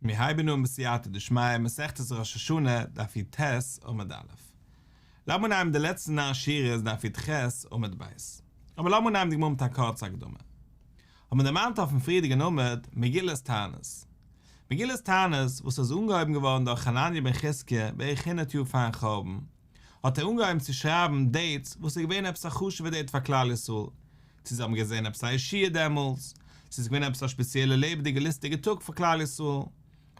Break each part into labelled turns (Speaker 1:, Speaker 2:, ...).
Speaker 1: מיר הייבן אן בסייעתא דשמיא מסכת ראש השנה דף י"ט עמוד א'. לאמיר אנהייבן די לעצטע ניין שורות דף י"ח עמוד ב'. אבער לאמיר אנהייבן די גמרא מיט א קורצע הקדמה. האט מען דערמאנט אויפן פריערדיגן עמוד מגילת תענית. מגילת תענית וואס איז אנגעהויבן געווארן דורך חנניה בן חזקיה בערך הונדערט יאר פארן חורבן, האט ער אנגעהויבן צו שרייבן דעיטס וואס איז געווען עפעס א חשוב'ע דעיט פאר כלל ישראל, צו זיי האבן געזען עפעס א ישועה דעמאלטס, צו ס'איז געווען עפעס א שפעציעלע לעבעדיגע לוסטיגע טאג פאר כלל ישראל,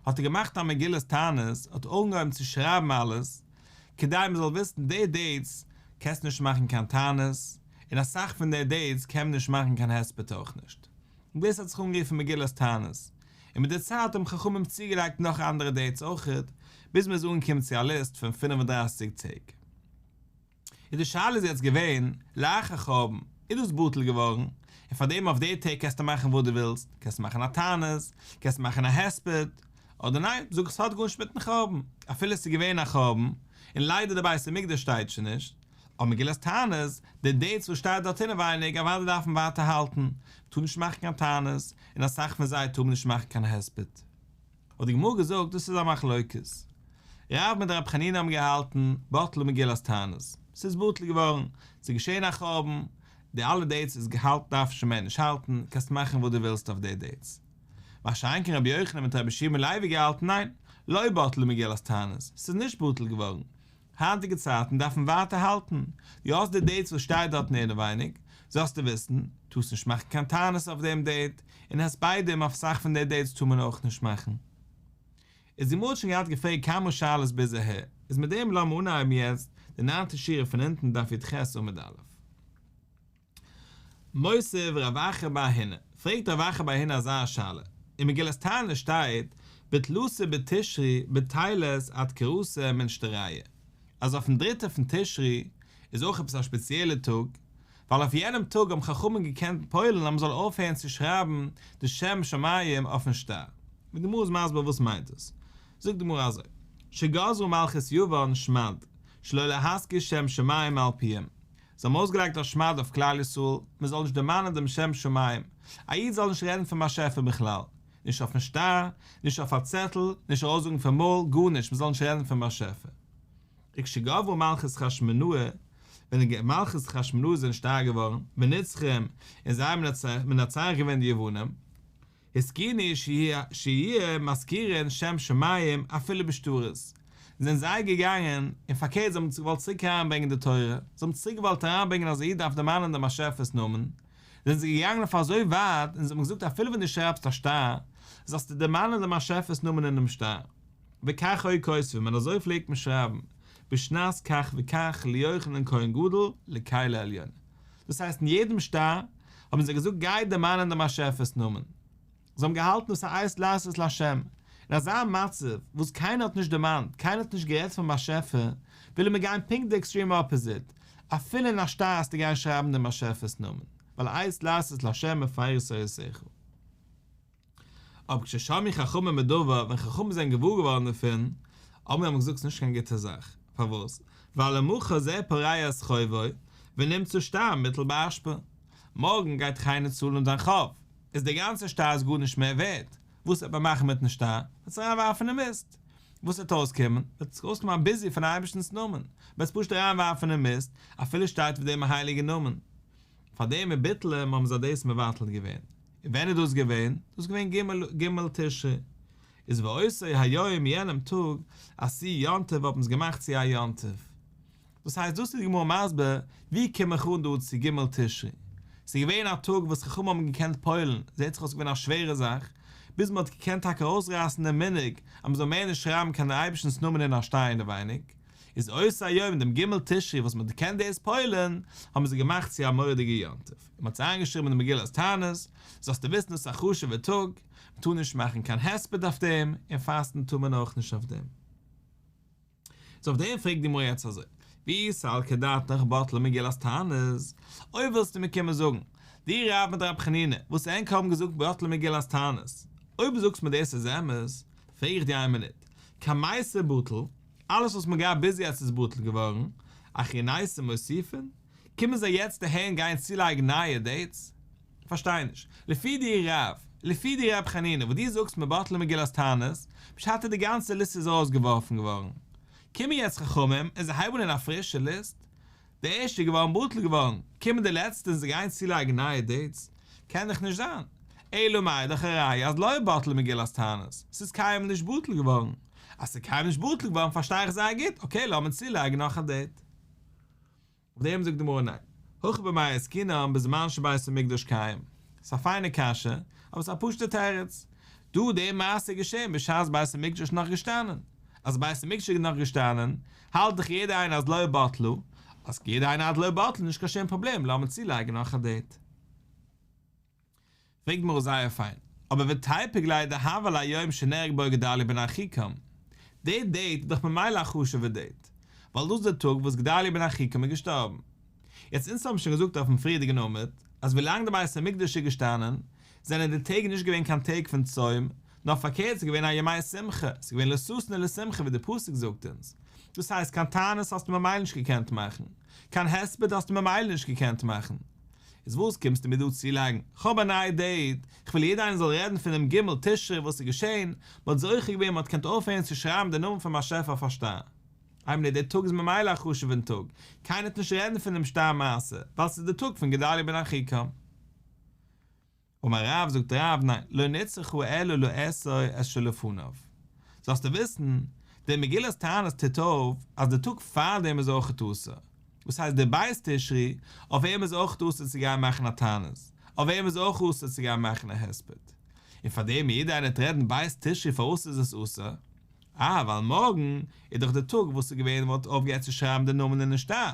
Speaker 1: האט ער געמאכט א מגילת תענית, האט אנגעהויבן צו שרייבן אלעס, כדי מען זאל וויסן די דעיטס קענסטו נישט מאכן קיין תענית, און אסאך פון די דעיטס קען מען נישט מאכן קיין הספד אויך נישט. און דאס האט זיך אנגערופן מגילת תענית, און מיט די צייט האבן חכמים צוגעלייגט נאך אנדערע דעיטס אויכעט, ביז מען איז אנגעקומען צו א ליסט פון 35 טעג. און די שאלה איז יעצט געווען, לאחר חורבן, איז דאס בטל געווארן, און פאר דעם אויף די טעג קענסטו מאכן וואס דו ווילסט, קענסט מאכן א תענית, קענסט מאכן א הספד, אדער ניין, זאג עס האט גארנישט מיטן חורבן, אפילו עס איז געווען א חורבן, און ליידער די בית המקדש שטייט שוין נישט, אבער מגילת תענית, די דעיטס וואס שטייט דארט אינעווייניג, אוודאי דארף מען ווייטער האלטן, מען טאר נישט מאכן קיין תענית, און אסאך פון זיי טאר מען נישט מאכן קיין הספד. האט די גמרא געזאגט דאס איז א מחלוקת. רב מיט רב חנינא האבן געהאלטן, בטלה מגילת תענית, ס'איז בטל געווארן, ס'איז געשען א חורבן, די אלע דעיטס איז געהאלטן דארף שוין מער נישט האלטן, קענסט מאכן וואס דו ווילסט אויף די דעיטס. מה שאין כן רבי יוחנן מיט רבי יהושע בן לוי געהאלטן ניין, לא בטלה מגילת תענית, ס'איז נישט בטל געווארן, היינטיגע צייטן דארף מען ווייטער האלטן, דו האסט די דעיטס וואס שטייט דארטן אינעווייניג, זאלסטו וויסן, טארסט נישט מאכן קיין תענית אויף דעם דעיט, און הספדים אויף אסאך פון די דעיטס טאר מען אויך נישט מאכן. איז די גמרא האט שוין געהאט געפרעגט כמה שאלות ביז אהער, איז מיט דעם לאמיר אנהייבן יעצט די ניינטע שורה פון אונטן דף י"ח עמוד א'. מותיב רב אחא בר הונא, פרעגט רב אחא בר הונא אזא שאלה, אין מגילת תענית שטייט בתלתא בתשרי בטילת אדכרתא מן שטרייא, אז אויפן דריטע פון תשרי איז אויך עפעס א שפעציעלע טאג, ווייל אויף יענעם טאג האבן חכמים געקענט פועל'ן אז מ'זאל אויפהערן צו שרייבן די שם שמים אויפן שטר. ווי די גמרא איז מסביר וואס מיינט עס, זאגט די גמרא אזוי, שגזרה מלכות יוון שמד, שלא להזכיר שם שמים על פיהם, זיי האבן אויסגעלייגט א שמד אויף כלל ישראל, מען זאל נישט דערמאנען דעם שם שמים, א איד זאל נישט רעדן פון באשעפער בכלל, נישט אויפן שטר, נישט אויף א צעטל, נישט ארויסזאגן פון מויל, גארנישט, מען זאל נישט רעדן פון באשעפער. וכשגברה מלכות חשמונאי, ווען די מלכות חשמונאי זענען שטארק געווארן, ונצחום, און זיי האבן מנצח געווען די יוונים, התקינו שיהיו מזכירין שם שמים אפילו בשטרות, זענען זיי געגאנגען, און פארקערט זיי האבן געוואלט צוריק אריינברענגען די תורה, זיי האבן צוריק געוואלט אריינברענגען אז א איד דארף דערמאנען דעם באשעפער'ס נאמען, זענען זיי געגאנגען אויף אזוי ווייט און זיי האבן געזאגט אפילו ווען דו שרייבסט א שטר, זאלסטו דערמאנען דעם באשעפער'ס נאמען אינעם שטר. וכך היו כותבים, און אזוי פלעגט מען שרייבן, בשנת כך וכך ליוחנן כהן גדול לקל העליון. דאס הייסט אין יעדעם שטר האבן זיי געזאגט גיי דערמאנען דעם באשעפער'ס נאמען. זיי האבן געהאלטן דאס א עת לעשות לה'. אין אזא מצב וואס קיינער האט נישט דערמאנט, קיינער האט נישט גערעדט פון באשעפער, ווילן מיר גיין פונקט די עקסטרים אפאזיט, אפילו אין א שטר זאלסטו גיין שרייבן דעם באשעפער'ס נאמען, ווייל עת לעשות לה' הפרו תורתך. אבער כששמעו חכמים בדבר, ווען חכמים זענען געוואר געווארן דערפון, אמרו האבן געזאגט ס'איז נישט קיין גוטע זאך, פארוואס? ווייל למחר זה פורע את חובו, ונמצא שטר מוטל באשפה. מארגן גייט דאך איינער צאלן זיין חוב, איז דער גאנצער שטר איז גארנישט מער ווערט, וואס וועט מען מאכן מיטן שטר? מ'וועט עס אריינווארפן אין מיסט. וואס וועט אויסקומען? וועט אויסקומען א ביזוי פון אייבערשטנ'ס נאמען, מ'וועט עס פשוט אריינווארפן אין מיסט, אפילו שטייט אויף דעם א הייליגע נאמען. פאר דעם וביטלום האבן זיי דאס מבטל געווען. און ווען איז דאס געווען? דאס איז געווען ג' תשרי. איז ואותו היום יענעם טאג עשאוהו יום טוב האט מען עס געמאכט צו א יום טוב. דאס הייסט דאס איז די גמרא מסביר ווי קום איך אן דא צו ג' תשרי. ס'איז געווען א טאג וואס חכמים האבן געקענט פועל'ן, זעט זיך אויס געווען א שווערע זאך, ביז מען האט געקענט טאקע ארויסרייסן דעם מנהג אז מען זאל מער נישט שרייבן קיין אייבערשטנ'ס נאמען אין א שטר אינעווייניג. איז אותו היום דעם ג' תשרי וואס מען האט געקענט דאס פועל'ן, האבן זיי געמאכט צו א מורא'דיגע יום טוב, און מען האט עס איינגעשריבן אין די מגילת תענית, זאלסטו וויסן דאס איז א חשוב'ע טאג, מען טאר נישט מאכן קיין הספד אויף דעם, און פאסטן טאר מען אויך נישט אויף דעם. איז אויף דעם פרעגט די גמרא יעצט אזוי, ואי סלקא דעתך בטלה מגילת תענית, אויב ווילסטו מיר קומען זאגן, דו רב מיט רב חנינא, וואס ענק האבן געזאגט בטלה מגילת תענית, אויב זאגסט מיר דאס איז אמת, פרעג איך דיר איין מינוט, קמייתא בטל, אלעס וואס מ'האט געהאט ביז יעצט איז בטל געווארן, אחרנייתא מוסיפין? קומען זיי יעצט אהער און גייען צולייגן נייע דעיטס? כ'פארשטיי נישט. לפי דיר רב, לפי דיר ר' חנינא וואס דו זאגסט מבטלה מגילת תענית, פשט איז די גאנצע ליסט איז ארויסגעווארפן געווארן. קומען יעצט חכמים און זיי הייבן אן א פרישע ליסט, די ערשטע איז געווארן בטל געווארן, קומען די לעצטע און זיי גייען צולייגן נייע דעיטס, קען דאך נישט זיין. אלא מאי דאך א ראיה אז לא בטלה מגילת תענית, ס'איז קיינמאל נישט בטל געווארן. אז ס'איז קיינמאל נישט בטל געווארן פארשטיי איך זייער גוט, אקעי לאמיר צולייגן נאך א דעיט. אויף דעם זאגט די גמרא ניין, הכא במאי עסקינן בזמן שבית המקדש קיים. ס'איז א פיינע קשיא, אבער ס'איז א פשוט'ע תירוץ. דא די מעשה איז געשען בשעת בית המקדש איז נאך געשטאנען. אז בית המקדש איז נאך געשטאנען, האלט דאך יעדער איינער אז לא בטלה, אז יעדער איינער האלט לא בטלה נישט קיין שום פראבלעם, לאמיר צולייגן נאך א דעיט. פרעגט די גמרא זייער פיין, אבער ותיפוק ליה דהוה ליה יום שנהרג בו גדליה בן אחיקם, די דעיט איז דאך ממילא א חשוב'ע דעיט, ווייל דאס איז די טאג וואס גדליה בן אחיקם איז געשטארבן. יעצט אונז האבן שוין געזאגט אויפן פריערדיגן עמוד, אז ווילאנג די בית המקדש איז געשטאנען, זענען די טעג נישט געווען קיין טעג פון צום, נאר פארקערט ס'איז געווען א ימי שמחה, ס'איז געווען לששון ולשמחה ווי די פסוק זאגט אונז. דאס הייסט קיין תענית האסטו ממילא נישט געקענט מאכן, קיין הספד האסטו ממילא נישט געקענט מאכן. איז וואס קומסטו מיר דא צולייגן? כ'האב א נייע דעיט, כ'וויל יעדער איינער זאל רעדן פון דעם ג' תשרי וואס איז געשען, מ'האט זוכה געווען מ'האט געקענט אויפהערן צו שרייבן די נאמען פון באשעפער אויף א שטר. איי מינוט, דער טאג איז ממילא א חשוב'ן טאג, קיינער וועט נישט רעדן פון דעם שטר מעשה, ווייל ס'איז די טאג פון גדליה בן אחיקם. אמר רב, זאגט רב, ניין, לא נצרכה אלא לאסור את שלפניו. זאלסטו וויסן, די מגילת תענית טוט אויף אז די טאג פארדעם איז אויכעט אסור. וואס הייסט די ב' תשרי, אויף אים איז אויכעט אסור צו גיין מאכן א תענית, אויף אים איז אויך אסור צו גיין מאכן א הספד. און פארדעם יעדער איינער וועט רעדן ב' תשרי פארוואס איז עס אסור? אה, ווייל מארגן איז דאך די טאג וואס איז געווען מ'האט אויפגעהערט צו שרייבן די נאמען אינעם שטר,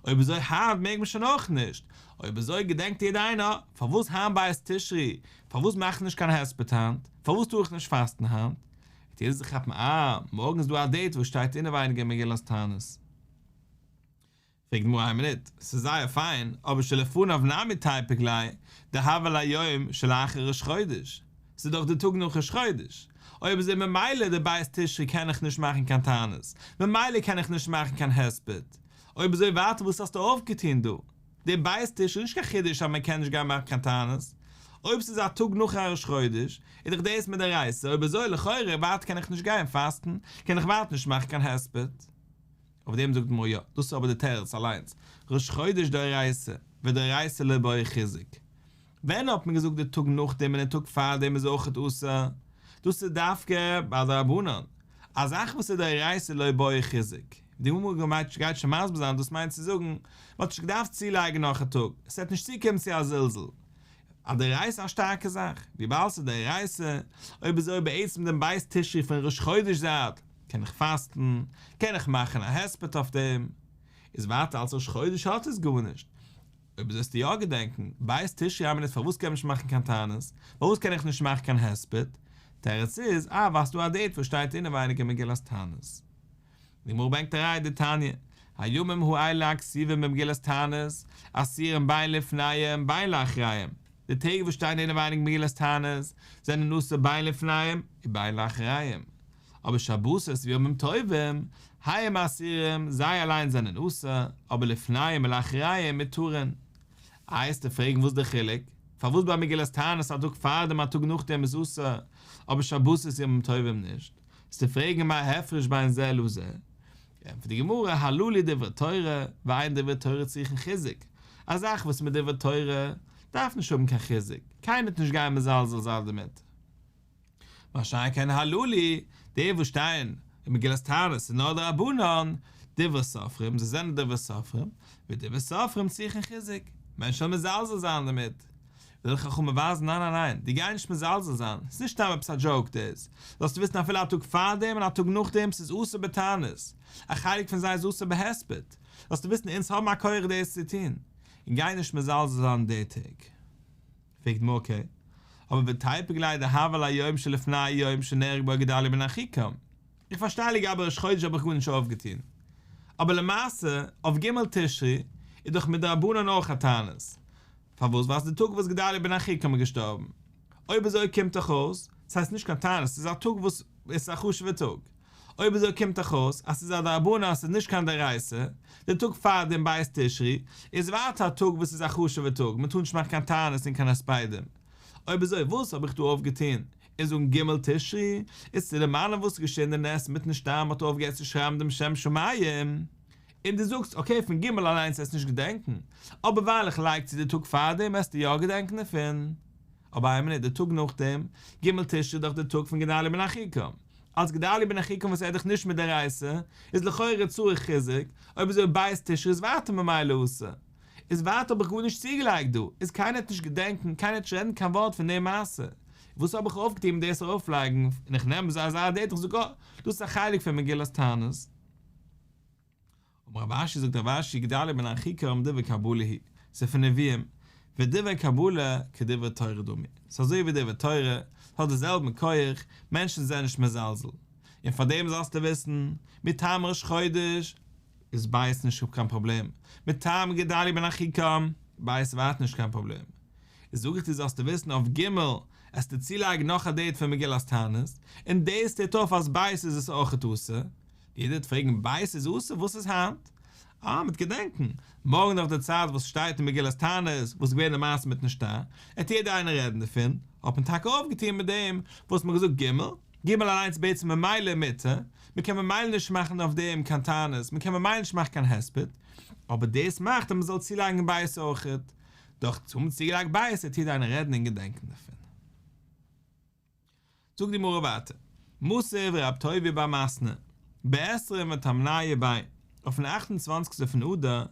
Speaker 1: אויב אזוי היינט מעג מען שוין אויך נישט, אויב אזוי געדענקט יעדער איינער, פארוואס היינט ב' תשרי, פארוואס מאכט מען נישט קיין הספד היינט, פארוואס טאר איך נישט פאסטן היינט, וועט יעדער זיך כאפן אה, מארגן איז דא א דעיט וואס שטייט אינעווייניג אין מגילת תענית. פרעגט די גמרא איין מינוט, ס'איז זייער פיין, אבער שלפניו נמי תיפוק ליה, דהוה ליה יום שלאחר ראש חודש, ס'איז דאך די טאג נאך ראש חודש, אויב אזוי ממילא די ב' תשרי קען איך נישט מאכן קיין תענית, ממילא קען איך נישט מאכן קיין הספד, אויב אזוי ווייטער וואס האסטו אויפגעטון דא? די ב' תשרי איז נישט קיין חידוש אז מען קען נישט גיין מאכן קיין תענית, אויב ס'איז א טאג נאך א ראש חודש, איז דאך דאס מדאורייתא, אויב אזוי לכאורה ווייטער קען איך נישט גיין פאסטן, קען איך ווייטער נישט מאכן קיין הספד. אויף דעם זאגט די גמרא יא, דאס איז אבער די תירוץ אליינס, ראש חודש דאורייתא, ודאורייתא לא בעי חיזוק. ווען האט מען געזאגט די טאג נאכדעם און די טאג פארדעם איז אויכעט אסור? דאס איז דווקא ביי דרבנן, א זאך וואס איז דאורייתא לא בעי חיזוק. די גמרא גייט שוין מסביר זיין דאס מיינט צו זאגן, מען האט נישט געדארפט צולייגן נאך א טאג, עס וועט נישט צוקומען צו א זלזול. א דאורייתא איז א שטארקע זאך, וויבאלד ס'איז דאורייתא, אויב אזוי בעצם דעם ב' תשרי פון ראש חודש זייט, קען איך פאסטן, קען איך מאכן א הספד אויף דעם, איז ווייטער אלס ראש חודש האט עס גארנישט. אויב זאלסטו יא געדענקן, ב' תשרי איין מינוט פארוואס קען מען נישט מאכן קיין תענית, פארוואס קען איך נישט מאכן קיין הספד, תירוץ איז, אה ווייל ס'דא א דעיט וואס שטייט אינעווייניג אין מגילת תענית. די גמרא ברענגט א ראיה דתניא, הימים האלה הכתובים במגילת תענית, אסורים בין לפניהם בין לאחריהם, די טעג וואס שטייען אינעווייניג מגילת תענית, זענען אסור בין לפניהם ובין לאחריהם, אבער שבתות וימים טובים, הם אסורים, זיי אליין זענען אסור, אבער לפניהם ולאחריהם מותרין. איי וועסטו פרעגן וואס די חילוק? פארוואס ביי מגילת תענית א טאג פארדעם א טאג נאכדעם איז אסור, אבער שבתות ימים טובים נישט? וועסטו פרעגן מה הפרש בין זה לזה? ענטפערט די גמרא, הללו דברי תורה, ואין דברי תורה צריכין חיזוק, א זאך וואס איז מדברי תורה, דארף נישט האבן קיין חיזוק, קיינער וועט נישט גיין מזלזל זיין דערמיט. מה שאין כן הללו, די וואס שטייען אין מגילת תענית איז נאר דרבנן, דברי סופרים, זיי זענען דברי סופרים, ודברי סופרים צריכין חיזוק, מענטשן וועלן מזלזל זיין דערמיט. ווילן חכמים ווייזן ניין ניין ניין, די גייען נישט מזלזל זיין, ס'איז נישט סתם עפעס א דזשאוק דאס, זאלסטו וויסן אפילו א טאג פארדעם און א טאג נאכדעם ס'איז אסור בתענית, א חלק פון זיי איז אסור בהספד, זאלסטו וויסן אונז האבן א כח דאס צו טון, און גיי נישט מזלזל זיין די טעג. פרעגט די גמרא אקעי, אבער ותיפוק ליה דהוה ליה יום שלפני יום שנהרג בו גדליה בן אחיקם, איך פארשטיי לגבי ראש חודש האב איך גארנישט אויפגעטון, אבער למעשה אויף ג' תשרי איז דאך מדרבנן אויך א תענית, פארוואס ווייל ס'איז די טאג וואס גדליה בן אחיקם איז געשטארבן, אויב אזוי קומט דאך אויס, ס'הייסט נישט קיין תענית, ס'איז א טאג וואס איז א חשוב'ע טאג, אויב אזוי קומט דאך אויס אז ס'איז א דרבנן אז ס'איז נישט קיין דאורייתא, די טאג פאר דעם ב' תשרי איז ווייטער א טאג וואס איז א חשוב'ע טאג, מ'טאר נישט מאכן קיין תענית און קיין הספדים. אויב אזוי וואס האב איך דא אויפגעטון? און זאגן ג' תשרי איז צו דערמאנען וואס איז געשען די נס מיטן שטר מ'האט אויפגעהערט צו שרייבן דעם שם שמים, און דו זאגסט אקעי פון ג' אליינס וועסטו נישט געדענקן, אבער ווייל איך לייג צו די טאג פארדעם וועסטו יא געדענקן דערפון. אבער איין מינוט, די טאג נאכדעם, ג' תשרי איז דאך די טאג פון גדליה בן אחיקם, אלס גדליה בן אחיקם וואס ער איז דאך נישט מדאורייתא, איז לכאורה צריך חיזוק, אויב אזוי ב' תשרי איז ווייטער ממילא אסור. איז ווייטער האב איך גארנישט צוגעלייגט דא, איז קיינער וועט נישט געדענקן, קיינער וועט נישט רעדן קיין ווארט פון די מעשה. וואס האב איך אויפגעטון מיט דאס ארויפלייגן, און איך נעם אזא דעיט איך זאג אה, דאס איז א חלק פון מגילת תענית. אמר רב אשי זאגט רב אשי גדליה בן אחיקם דברי קבלה הוא, ס'איז פון נביאים, ודברי קבלה כדברי תורה דמי, ס'איז אזוי ווי דברי תורה, ס'האט די זעלבן כח, מענטשן זענען נישט מזלזל, און פאר דעם זאלסטו וויסן, מטעם ראש חודש איז ב' נישט קיין פראבלעם, מטעם גדליה בן אחיקם, ב' ווייטער נישט קיין פראבלעם. איז זאג איך דיר זאלסטו וויסן אויף ג' עסטו צולייגן נאך א דעיט פון מגילת תענית, און דאס טוט אויף אז ב' איז עס אויכעט אסור, יעדער וועט פרעגן ב' איז אסור וואס איז היינט? אה מ'וועט געדענקן, מארגן נאך די צייט וואס שטייט אין מגילת תענית וואס איז געווען די מעשה מיטן שטר, עט יעדער איינער רעדן דערפון, האט מען טאקע אויפגעטון מיט דעם וואס מ'האט געזאגט ג', ג' אליינס בעצם ממילא מותר, מ'קען ממילא נישט מאכן אויף דעם קיין תענית, מ'קען ממילא נישט מאכן קיין הספד, אבער דאס מאכט אז מ'זאל צולייגן ב' אויכעט, דורך צו האבן צוגעלייגט ב' עט יעדער איינער רעדן און געדענקן דערפון. זאגט די גמרא ווייטער, מתיב רב טובי' בר מתנה, בעשרים ותמנייהו ביה, אויפן אכט און צוואנציגסטע פון אדר,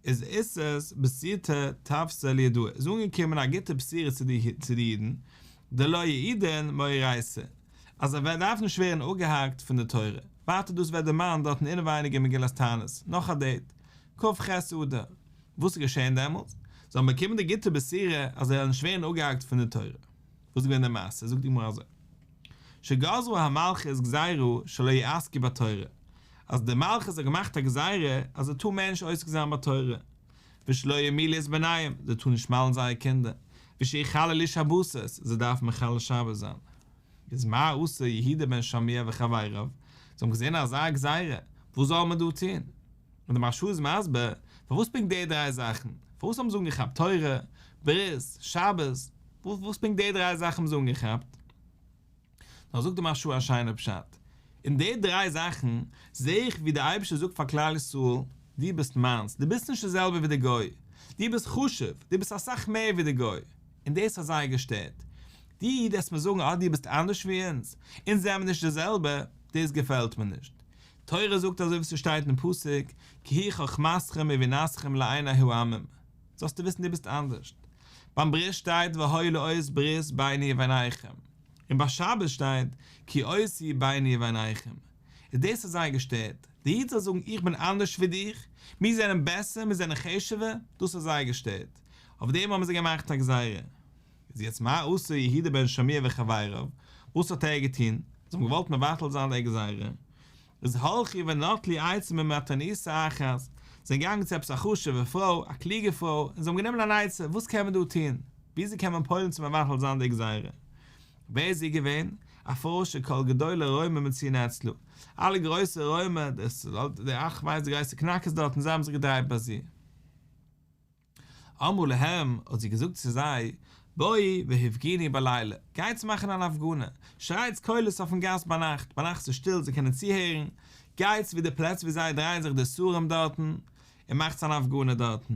Speaker 1: איז אתת בשירתא טבתא ליהודאי, איז אנגעקומען א גוטע בשורה צו די צו די אידן, דלא יעידון מאורייתא, אז זיי דארפן נישט ווערן אפגעהאקט פון די תורה, ווייטער דאס ווערט דערמאנט דארטן אינעווייניג אין מגילת תענית, נאך א דעיט, כ"ח אדר. וואס איז געשען דעמאלטס? זיי האבן באקומען די גוטע בשורה אז זיי וועלן נישט ווערן אפגעהאקט פון די תורה. וואס איז געווען די מעשה? זאגט די גמרא אזוי, שגזרה המלכות גזירה שלא יעסקו בתורה, אז די מלכות האט געמאכט א גזירה אז זיי טארן מער נישט עוסק זיין בתורה, ושלא ימולו את בניהם, זיי טארן נישט מל'ן זייערע קינדער, ושיחללו שבתות, זיי דארפן מחלל שבת זיין. איז מה עשה יהודה בן שמוע וחבריו, זיי האבן געזען אזא גזירה, וואס זאל מען דא טון? און די מהרש"א איז מסביר, פארוואס פונקט די דריי זאכן? פארוואס האבן זיי אנגעכאפט תורה, ברית, שבת? וואס פונקט די דריי זאכן האבן זיי אנגעכאפט? נאר זאגט די מהרש"א א שיינע פשט, אין די דריי זאכן זע איך ווי דער אייבערשטער זאגט פאר כלל ישראל, דו ביסט מיינס, דו ביסט נישט די זעלבע ווי די גוי, דו ביסט חשוב, דו ביסט אסאך מער ווי די גוי, און דאס האט זיי געשטערט. דו וועסט מיר זאגן אז דו ביסט אנדערש ווי אונז, אונז זעמיר נישט די זעלבע, דאס געפעלט מיר נישט. תורה זאגט אזוי ווי ס'שטייט אין פסוק, כי היא חכמתכם ובינתכם לעיני העמים, זאלסטו וויסן דו ביסט אנדערש. ביים ברית שטייט והיה לאות ברית ביני וביניכם, און ביי שבת שטייט כי אות היא ביני וביניכם. איז דאס האט זיי געשטערט, די איד זאל זאגן איך בין אנדערש ווי דיך, מיר זענען בעסער, מיר זענען חשוב'ער, דאס האט זיי געשטערט, אויף דעם האבן זיי געמאכט א גזירה. איז יעצט מה עשה יהודה בן שמוע וחבריו, וואס האט ער געטון? זיי האבן געוואלט מבטל זיין די גזירה, איז הלכו ונטלו עצה ממטרוניתא אחת, זיי זענען געגאנגען צו עפעס א חשוב'ע פרוי, א קלוגע פרוי, און זיי האבן גענומען אן עצה, וואס קען מען דא טון? וויאזוי קען מען פועל'ן צו מבטל זיין די גזירה? ווער איז זי געווען? א פרוי שכל גדולי רומא מצויין אצלה, אלע גרויסע רוימער, די איך ווייס די גרויסע קנאקערס דארטן, זיי האבן זיך געדרייט ביי זי. אמרה להם, האט זי געזאגט צו זיי, בואו והפגינו בלילה, גייטס מאכן אן הפגנה, שרייטס קולות אויפן גאס ביינאכט, ביינאכט איז שטיל זיי קענען צוהערן, גייטס ווי די פלעצער ווי זיי דרייען זיך די שרים דארטן, און מאכטס אן הפגנה דארטן.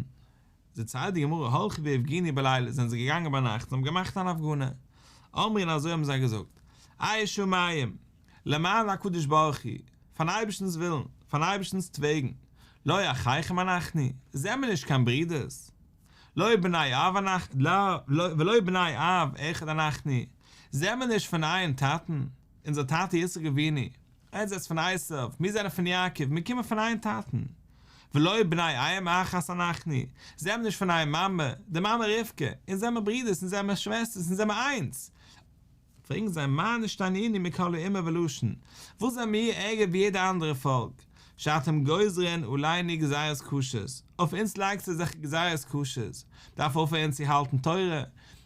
Speaker 1: דערציילט די גמרא, הלכו והפגינו בלילה, זענען זיי געגאנגען ביינאכט און האבן געמאכט אן הפגנה. אמרו און אזוי האבן זיי געזאגט, אי שמים, למען הקדוש ברוך הוא, פארן אייבערשטנ'ס ווילן, פארן אייבערשטנ'ס וועגן, לא אחיכם אנחנו, זעמיר נישט קיין ברידערס, לא בני אב אנחנו, ולא בני אב אחד אנחנו, זעמיר נישט פון איין טאטן, אונזער טאטע יצחק אבינו, עטס זענטס פון עשיו, מיר זענען פון יעקב, מיר קומען פון איין טאטן, ולא בני אם אחת אנחנו, זעמיר נישט פון איין מאמע, די מאמע רבקה, אונז זעמיר ברידערס, אונז זעמיר שוועסטערס, אונז זעמיר איינס, פרעגן זיי מה נשתנינו מכל האומה ולשון, וואס זענען מיר ערגער ווי יעדע אנדערע פאלק, שאתם גוזרין עלינו גזירות קשות, אויף אונז לייגסטו אזעלכע גזירות קשות, מ'דארף אויפהערן צו האלטן תורה,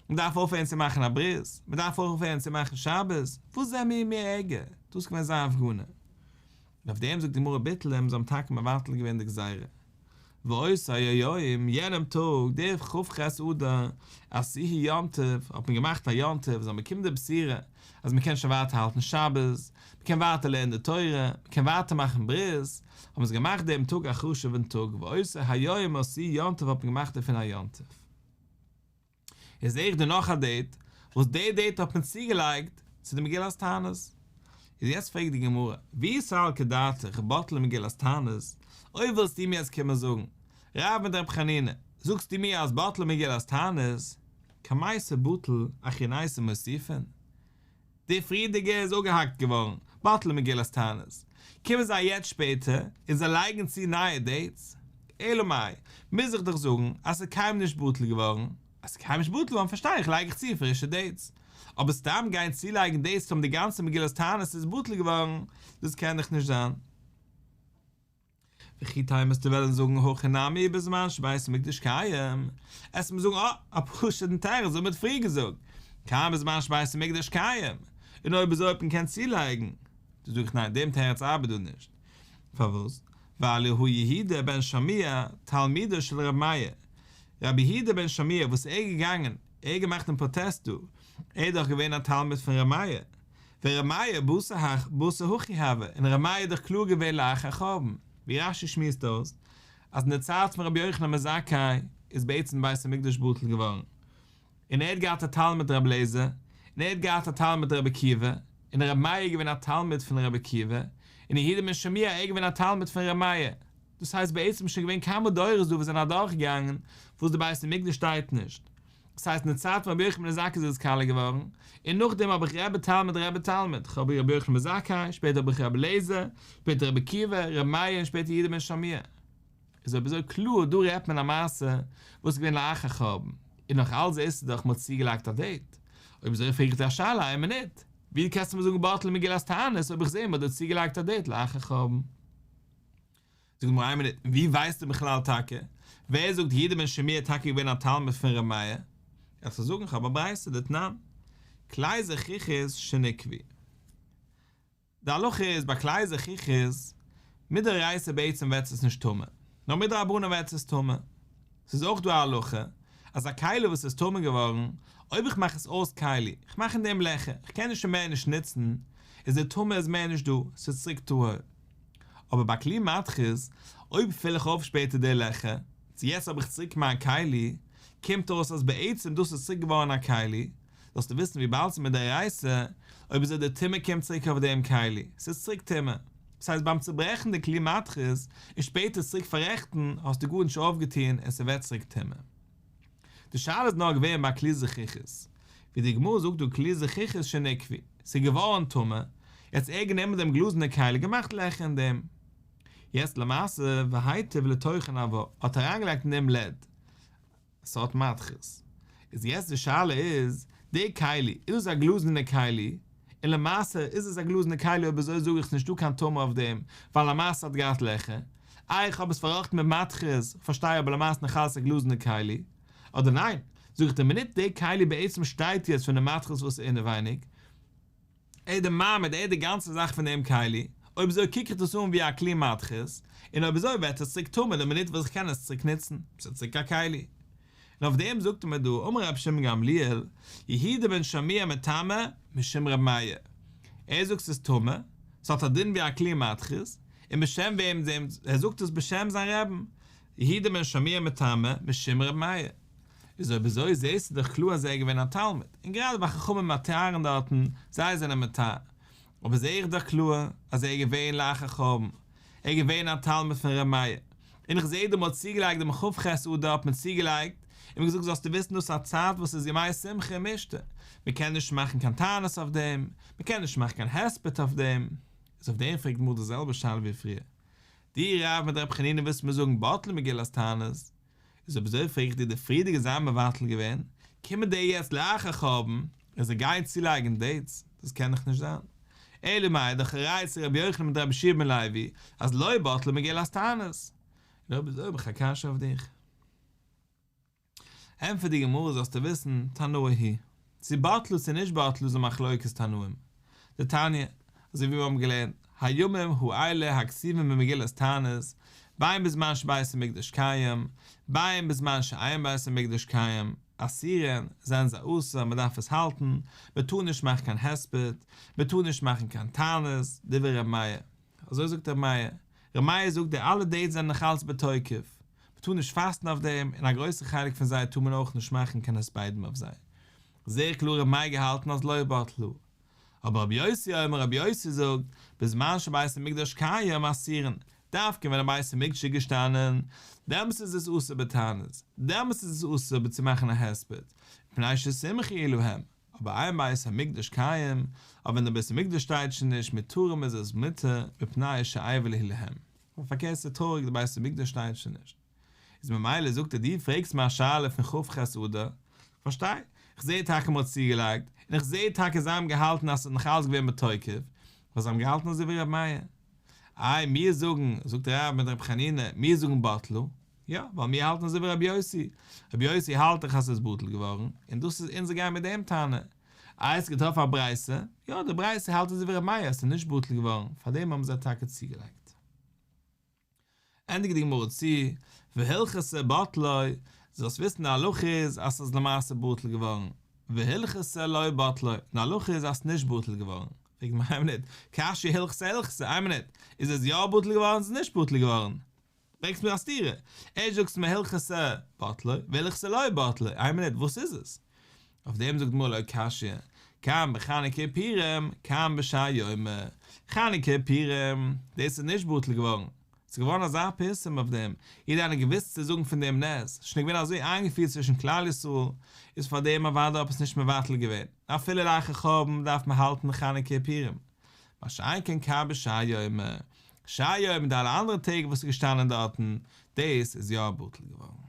Speaker 1: מ'דארף אויפהערן צו מאכן א ברית, מ'דארף אויפהערן צו מאכן שבת, וואס זענען מיר מער ערגער? דאס איז געווען זייער הפגנה. און אויף דעם זאגט די גמרא ביטלום, זיי האבן טאקע מבטל געווען די גזירה. ואותו היום, יענעם טאג, דער כ"ח אדר, עשאוהו יום טוב, האט מען געמאכט א יום טוב, זאל מען קומען די בשורה, אז מען קען שוין ווייטער האלטן שבת, מען קען ווייטער לערנען די תורה, מען קען ווייטער מאכן ברית, האבן זיי געמאכט דעם טאג א חשוב'ן טאג, ואותו היום עשאוהו יום טוב האט מען געמאכט דערפון א יום טוב. איז זעה איך דא נאך א דעיט, וואס די דעיט האט מען צוגעלייגט צו די מגילת תענית. איז יעצט פרעגט די גמרא, ואי סלקא דעתך בטלה מגילת תענית, אויב ווילסטו מיר יעצט קומען זאגן, רב מיט רב חנינא, זאגסטו מיר אז בטלה מגילת תענית, קמייתא בטל אחרנייתא מוסיפין? די פריערדיגע איז אפגעהאקט געווארן, בטלה מגילת תענית. קומען זיי יעצט שפעטער און זיי לייגן צו נייע דעיטס? אלא מאי, מוז איך דאך זאגן אז ס'איז קיינמאל נישט בטל געווארן. אז ס'איז קיינמאל נישט בטל געווארן פארשטיי איך לייג איך צו פרישע דעיטס. אבער סתם גיין צולייגן דעיטס טאמער די גאנצע מגילת תענית איז בטל געווארן, דאס קען דאך נישט זיין. וכי תימא וועסטו וועלן זאגן הכא נמי בזמן שבית המקדש קיים, עסט מיר זאגן אה, א פשוט'ן תירוץ וואס מ'האט פריער געזאגט, כאן בזמן שבית המקדש קיים, און אויב אזוי האט מען געקענט צולייגן, דא זאג איך ניין דעם תירוץ ארבעט דא נישט, פארוואס? ווייל הא יהודה בן שמוע תלמידו של ר' מאיר, רבי יהודה בן שמוע וואס ער איז געגאנגען, ער האט געמאכט דעם פראטעסט דא, ער איז דאך געווען א תלמיד פון ר' מאיר, ור' מאיר בתר הכי הוה, און ר' מאיר איז דאך קלאר געווען לאחר חורבן, ווי רש"י שמועסט אויס, אז אין די צייט פון רבי יוחנן בן זכאי איז בעצם בית המקדש בטל געווארן, און ער האט געהאט א תלמיד רבי אליעזר, און ער האט געהאט א תלמיד רבי עקיבא, און ר' מאיר איז געווען א תלמיד פון רבי עקיבא, און יהודה בן שמוע ער איז געווען א תלמיד פון ר' מאיר. דאס הייסט בעצם שוין געווען כמה דורות דא וואס זענען אדורך געגאנגען וואס די בית המקדש שטייט נישט, דאס הייסט אין די צייט פון רבי יוחנן בן זכאי איז עס קאליע געווארן, און נאכדעם האב איך רבי תלמיד רבי תלמיד, כ'האב רבי יוחנן בן זכאי, שפעטער האב איך רבי אליעזר, שפעטער רבי עקיבא, רבי מאיר און שפעטער יהודה בן שמוע. איז אויב אזוי קלאר דא רעדט מען א מעשה וואס איז געווען לאחר חורבן, און נאך אלץ זעסטו דאך מ'האט צוגעלייגט א דעיט, אויב אזוי פרעג איך דיר א שאלה איין מינוט, ווי קענסטו מיר זאגן בטלה מגילת תענית אויב איך זעה מ'האט דא צוגעלייגט א דעיט לאחר חורבן? זאגט די גמרא איין מינוט, ווי ווייסטו בכלל טאקע? ווער זאגט יהודה בן שמוע איז טאקע געווען א תלמיד פון ר' מאיר? וועסטו זאגן כ'האב א ברייתא דתנן, כלי זכוכית שניקבו. די הלכה איז ביי כלי זכוכית, מדאורייתא בעצם ווערט עס נישט טמא, נאר מדרבנן ווערט עס טמא. ס'איז אויך דא א הלכה אז א כלי וואס איז טמא געווארן, אויב איך מאך עס אויס כלי, איך מאך אין דעם לעכער, איך קען עס שוין מער נישט נוצן, איז די טומאה איז מער נישט דא, ס'איז צוריק טהור. אבער ביי כלי מתכות, אויב פיל איך אויף שפעטער די לעכער, צו יעצט האב איך צוריק מיין כלי, קומט אויס אז בעצם דאס איז צוריק געווארן א כלי, זאלסטו וויסן וויבאלד ס'איז מדאורייתא, אויב אזוי די טומאה קומט צוריק אויף דעם כלי, ס'איז צוריק טמא. דאס הייסט ביים צוברעכן די כלי מתכות און שפעטער צוריק פאררעכטן האסטו גארנישט אויפגעטון און ס'ווערט צוריק טמא. די שאלה איז נאר געווען ביי כלי זכוכית, ווי די גמרא זאגט דא כלי זכוכית שניקבו, ס'איז געווארן טמא, יעצט ער גענומען דעם גלאזענע כלי געמאכט לעכער אין דעם, יעצט למעשה והיטיב לתוכן עבה, האט ער אריינגעלייגט אין דעם לעד, א סארט מתכות, איז יעצט די שאלה איז, די כלי, איז דאס א גלאזענע כלי, און למעשה איז עס א גלאזענע כלי אויב אזוי זאג איך ס'נישטא קיין טומאה אויף דעם, ווייל למעשה האט געהאט לעכער, איי איך האב עס פארראכטן מיט מתכות, כ'פארשטיי אבער למעשה נאך אלס א גלאזענע כלי, אדער ניין, זאג איך די מינוט די כלי בעצם שטייט יעצט פון די מתכות וואס איז אינעווייניג, ער איז די מעמיד, ער איז די גאנצע זאך פון דעם כלי, אויב אזוי קוק איך דאס אן ווי א כלי מתכות, און אויב אזוי ווערט עס צוריק טמא די מינוט וואס איך קען עס צוריק נוצן, ס'איז צוריק א כלי. און אויף דעם זאגט ער מיר דא, אמר רבי שמעון גמליאל, יהודה בן שמוע מטמא משום רבי מאיר, ער זאגט ס'איז טמא, ס'האט א דין ווי א כלי מתכות, און בשם וועם דעם, ער זאגט עס בשם זיין רעבן, יהודה בן שמוע מטמא משום רבי מאיר. איז אויב אזוי זעהסטו דאך קלאר אז ער איז געווען א תלמיד, און גראדע וחכמים מטהרין דארטן, זיי זענען מטהר. אבער זעה איך דאך קלאר אז ער איז געווען לאחר חורבן, ער איז געווען א תלמיד פון ר' מאיר, און איך זעה דא מ'האט צוגעלייגט דעם כ"ח אדר האט מען צוגעלייגט, און מ'האט געזאגט זאלסטו וויסן דאס איז א צייט וואס איז ימי שמחה ומשתה, מ'קען נישט מאכן קיין תענית אויף דעם, מ'קען נישט מאכן קיין הספד אויף דעם. איז אויף דעם פרעגט די גמרא די זעלבע שאלה ווי פריער, דו רב מיט ר' חנינא ווילסט מיר זאגן בטלה מגילת תענית, איז אויב אזוי פרעג איך דיר די פריערדיגע זיי האבן מבטל געווען, קומען די יעצט לאחר חורבן און זיי גייען צולייגן דעיטס, דאס קען דאך נישט זיין. אלא מאי דאך א ראיה צו רבי יוחנן מיט רבי יהושע בן לוי אז לא בטלה מגילת תענית. און אויב אזוי האב איך א קשיא אויף דיך. ענטפערט די גמרא זאלסטו וויסן, תנאי היא צו בטלה צו נישט בטלה איז א מחלוקת תנאים. דתניא, אזוי ווי מיר האבן געלערנט, הימים האלה הכתובים במגילת תענית, בין בזמן שבית המקדש קיים, בין בזמן שאין בית המקדש קיים, אסורין, זענען זיי אסור, מען דארף עס האלטן, מען טאר נישט מאכן קיין הספד, מען טאר נישט מאכן קיין תענית, דברי ר' מאיר. אזוי זאגט ר' מאיר. ר' מאיר זאגט די אלע דעיטס זענען נאך אלץ בתוקף, מען טאר נישט פאסטן אויף דעם, און א גרויסע חלק פון זיי טאר מען אויך נישט מאכן קיין הספדים אויף זיי. זייער קלאר ר' מאיר געהאלטן אז לא בטלו. אבער רבי יוסי אומר רבי יוסי זאגט, בזמן שבית המקדש קיים אסורין, דווקא ווען א בית המקדש איז געשטאנען, דעמאלס איז עס אסור בתענית, דעמאלס איז עס אסור צו מאכן א הספד, מפני ששמחה היא להם, אבער אין בית המקדש קיים, אבער ווען דער בית המקדש שטייט שוין נישט מותרים איז עס מותר, מפני שאבל הוא להם. אבער פארקערט ס'איז טרויעריג די בית המקדש שטייט שוין נישט. איז ממילא זאגט ער דו פרעגסט מיר א שאלה פון כ"ח אדר, כ'פארשטיי, כ'זעה טאקע מ'האט צוגעלייגט, און כ'זעה טאקע זיי האבן געהאלטן אז ס'איז נאך אלץ געווען בתוקף, ווייל זיי האבן געהאלטן אזוי ווי ר' מאיר. איי מיר זאגן, זאגט רב מיט ר' חנינא, מיר זאגן בטלו, יא, ווייל מיר האלטן אזוי ווי רבי יוסי, רבי יוסי האלט דאך אז ס'איז בטל געווארן, און דאס איז אונזער גיין מיט דעם טענה. איי האסט געטראפן א ברייתא, יא די ברייתא האלט אזוי ווי ר' מאיר אז ס'איז נישט בטל געווארן, פארדעם האבן זיי טאקע צוגעלייגט. ענדיגט די גמרא צו, והלכתא בטלו, זאלסט וויסן די הלכה איז אז ס'איז למעשה בטל געווארן, והלכתא לא בטלו, און די הלכה איז אז ס'איז נישט בטל געווארן. פרעגט די גמרא איין מינוט, קשיא הלכתא אהלכתא, איין מינוט, איז עס יא בטל געווארן ס'איז נישט בטל געווארן? ברענגסט מיר א סתירה, ערשט זאגסטו מיר הלכתא בטלו, והלכתא לא בטלו, איין מינוט, וואס איז עס? אויף דעם זאגט די גמרא לא קשיא, כאן בחנוכה ופורים, כאן בשאר יומי, חנוכה פורים, דאס איז נישט בטל געווארן, ס'איז געווארן אזא פרסום אויף דעם, יעדער איינער געוואוסט צו זאגן פון דעם נס, ס'איז שוין געווען אזוי איינגעפירט צווישן כלל ישראל, איז פאר דעם אוודאי האט עס נישט מבטל געווען, אפילו לאחר חורבן דארף מען האלטן חנוכה פורים, מה שאין כן כאן בשאר יומי, שאר יומי די אלע אנדערע טעג וואס איז געשטאנען דארטן, דאס איז יא בטל געווארן.